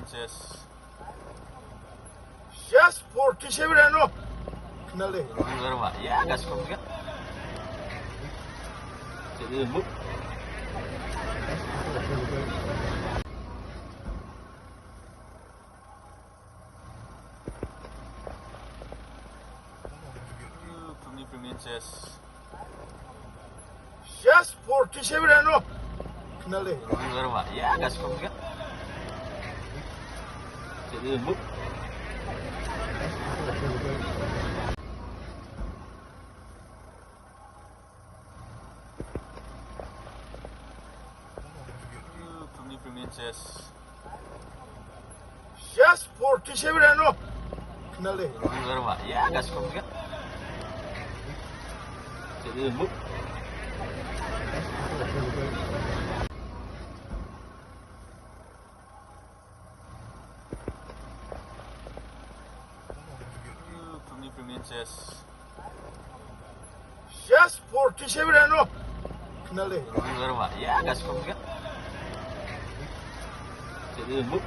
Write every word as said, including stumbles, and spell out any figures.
Yes. Yes, forty-seven ano. Kenal deh. Ini baru, Pak. Ya, gas kok juga. Jadi lembut. Ini premium ses. Yes, forty-seven ano. Kenal deh. Ini baru, Pak. Ya, gas kok juga. Jadi lembut. Ini premium ses. Yes, forty-seven ano. Kenal deh. Ini baru, Pak. Ya, gas kok juga. Jadi lembut. Ini premium ses. Yes, forty-seven ano. Kenal deh. Ini baru, Pak. Ya, gas kok juga. Jadi lembut.